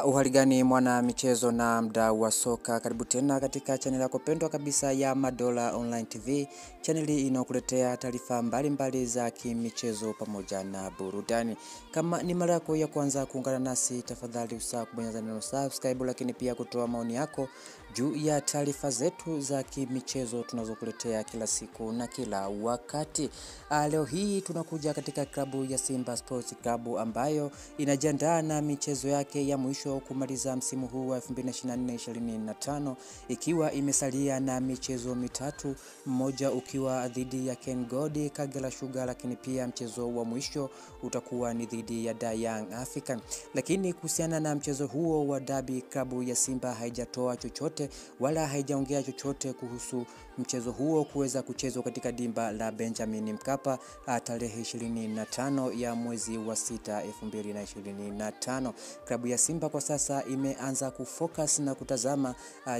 Uhali gani mwana michezo na mdau wa soka, karibu tena katika chaneli yako pendwa kabisa ya Madola Online TV, chaneli inayokuletea taarifa mbalimbali za kimichezo pamoja na burudani. Kama ni mara yako ya kwanza kuungana nasi, tafadhali usahau kubonyeza neno subscribe, lakini pia kutoa maoni yako juu ya taarifa zetu za kimichezo tunazokuletea kila siku na kila wakati. Leo hii tunakuja katika klabu ya Simba Sports Club ambayo inajiandaa na michezo yake ya mwisho kumaliza msimu huu wa 2024-2025 ikiwa imesalia na michezo mitatu, mmoja ukiwa dhidi ya Ken Gold Kagera Sugar, lakini pia mchezo wa mwisho utakuwa ni dhidi ya Da Young African. Lakini kuhusiana na mchezo huo wa dabi, klabu ya Simba haijatoa chochote wala haijaongea chochote kuhusu mchezo huo kuweza kuchezwa katika dimba la Benjamin Mkapa tarehe 25 ya mwezi wa 6 2025. Klabu ya Simba kwa sasa imeanza kufocus na kutazama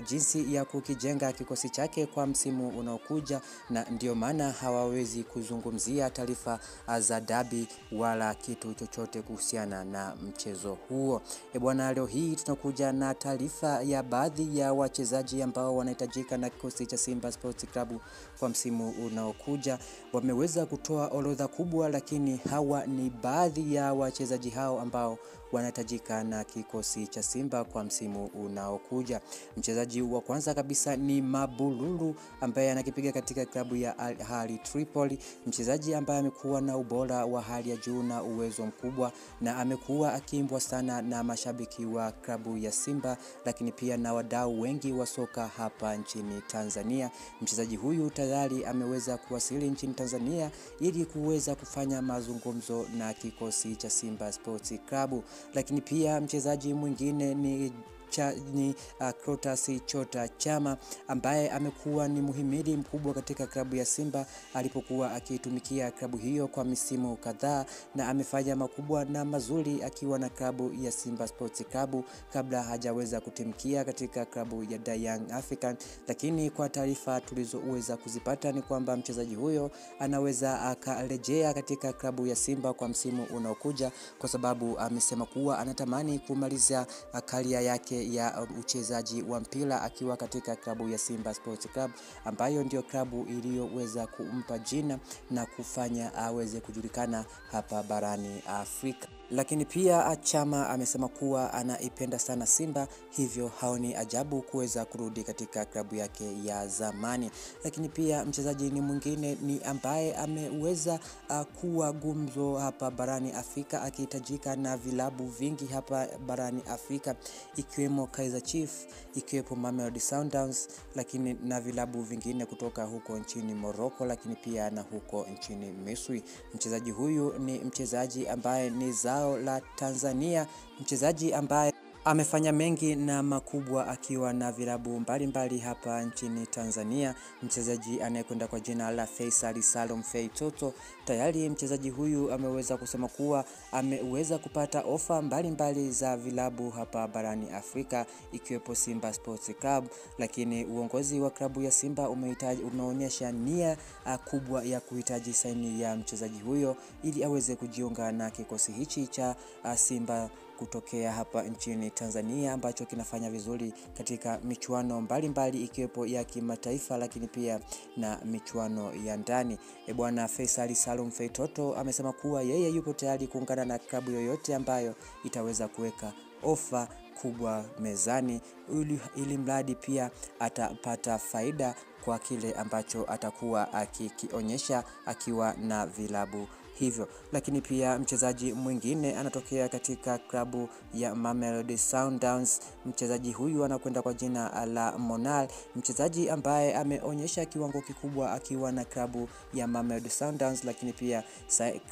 jinsi ya kukijenga kikosi chake kwa msimu unaokuja, na ndio maana hawawezi kuzungumzia taarifa za dabi wala kitu chochote kuhusiana na mchezo huo. Bwana, leo hii tunakuja na taarifa ya baadhi ya wachezaji ambao wanahitajika na kikosi cha Simba Sports Club kwa msimu unaokuja. Wameweza kutoa orodha kubwa, lakini hawa ni baadhi ya wachezaji hao ambao wanahitajika na kikosi cha Simba kwa msimu unaokuja. Mchezaji wa kwanza kabisa ni Mabululu ambaye anakipiga katika klabu ya Al Ahly Tripoli, mchezaji ambaye amekuwa na ubora wa hali ya juu na uwezo mkubwa na amekuwa akiimbwa sana na mashabiki wa klabu ya Simba, lakini pia na wadau wengi wa soka hapa nchini Tanzania. Mchezaji huyu tayari ameweza kuwasili nchini Tanzania ili kuweza kufanya mazungumzo na kikosi cha Simba Sports Club. Lakini pia mchezaji mwingine ni Clatous Chota Chama ambaye amekuwa ni muhimili mkubwa katika klabu ya Simba alipokuwa akitumikia klabu hiyo kwa misimu kadhaa, na amefanya makubwa na mazuri akiwa na klabu ya Simba Sports Club kabla hajaweza kutimkia katika klabu ya Da Young African. Lakini kwa taarifa tulizoweza kuzipata ni kwamba mchezaji huyo anaweza akarejea katika klabu ya Simba kwa msimu unaokuja, kwa sababu amesema kuwa anatamani kumaliza karia yake ya uchezaji wa mpira akiwa katika klabu ya Simba Sports Club ambayo ndio klabu iliyoweza kumpa jina na kufanya aweze kujulikana hapa barani Afrika. Lakini pia Chama amesema kuwa anaipenda sana Simba, hivyo haoni ajabu kuweza kurudi katika klabu yake ya zamani. Lakini pia mchezaji ni mwingine ni ambaye ameweza kuwa gumzo hapa barani Afrika akihitajika na vilabu vingi hapa barani Afrika ikiwemo Kaizer Chiefs, ikiwepo Mamelodi Sundowns, lakini na vilabu vingine kutoka huko nchini Morocco, lakini pia na huko nchini Misri. Mchezaji huyu ni mchezaji ambaye ni zao la Tanzania, mchezaji ambaye amefanya mengi na makubwa akiwa na vilabu mbalimbali hapa nchini Tanzania, mchezaji anayekwenda kwa jina la Faisal Salum Fei Toto. Tayari mchezaji huyu ameweza kusema kuwa ameweza kupata ofa mbalimbali za vilabu hapa barani Afrika ikiwepo Simba Sports Club, lakini uongozi wa klabu ya Simba umeonyesha nia kubwa ya kuhitaji saini ya mchezaji huyo ili aweze kujiunga na kikosi hichi cha Simba kutokea hapa nchini Tanzania ambacho kinafanya vizuri katika michuano mbalimbali ikiwepo ya kimataifa lakini pia na michuano ya ndani. Bwana Faisal Salum Fei Toto amesema kuwa yeye yupo tayari kuungana na klabu yoyote ambayo itaweza kuweka ofa kubwa mezani ili mradi pia atapata faida kwa kile ambacho atakuwa akikionyesha akiwa na vilabu hivyo. Lakini pia mchezaji mwingine anatokea katika klabu ya Mamelodi Sundowns. Mchezaji huyu anakwenda kwa jina la Monal, mchezaji ambaye ameonyesha kiwango kikubwa akiwa na klabu ya Mamelodi Sundowns, lakini pia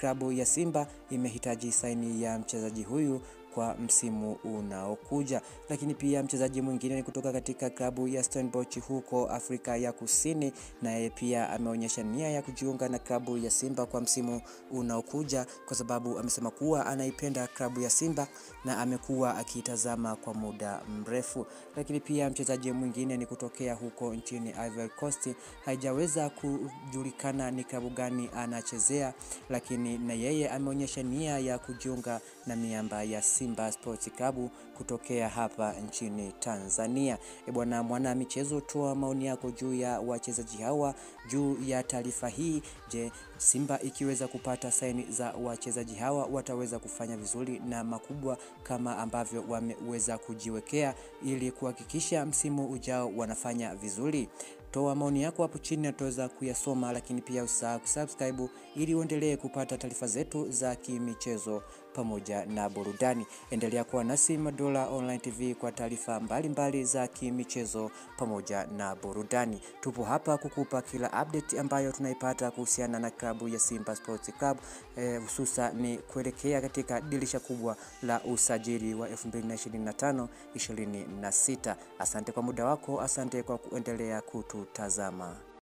klabu ya Simba imehitaji saini ya mchezaji huyu kwa msimu unaokuja. Lakini pia mchezaji mwingine ni kutoka katika klabu ya Stellenbosch huko Afrika ya Kusini, na yeye pia ameonyesha nia ya kujiunga na klabu ya Simba kwa msimu unaokuja, kwa sababu amesema kuwa anaipenda klabu ya Simba na amekuwa akitazama kwa muda mrefu. Lakini pia mchezaji mwingine ni kutokea huko nchini Ivory Coast, haijaweza kujulikana ni klabu gani anachezea, lakini na yeye ameonyesha nia ya kujiunga na miamba ya Simba. Simba Sports Club kutokea hapa nchini Tanzania. E bwana mwana michezo, toa maoni yako juu ya wachezaji hawa, juu ya taarifa hii. Je, Simba ikiweza kupata saini za wachezaji hawa wataweza kufanya vizuri na makubwa kama ambavyo wameweza kujiwekea ili kuhakikisha msimu ujao wanafanya vizuri? Toa maoni yako hapo chini na tutaweza kuyasoma, lakini pia usahau kusubscribe ili uendelee kupata taarifa zetu za kimichezo pamoja na burudani. Endelea kuwa nasi Madola Online TV kwa taarifa mbalimbali za kimichezo pamoja na burudani. Tupo hapa kukupa kila update ambayo tunaipata kuhusiana na klabu ya Simba Sports Club, hususan ni kuelekea katika dirisha kubwa la usajili wa 2025-26. Asante kwa muda wako, asante kwa kuendelea kututazama.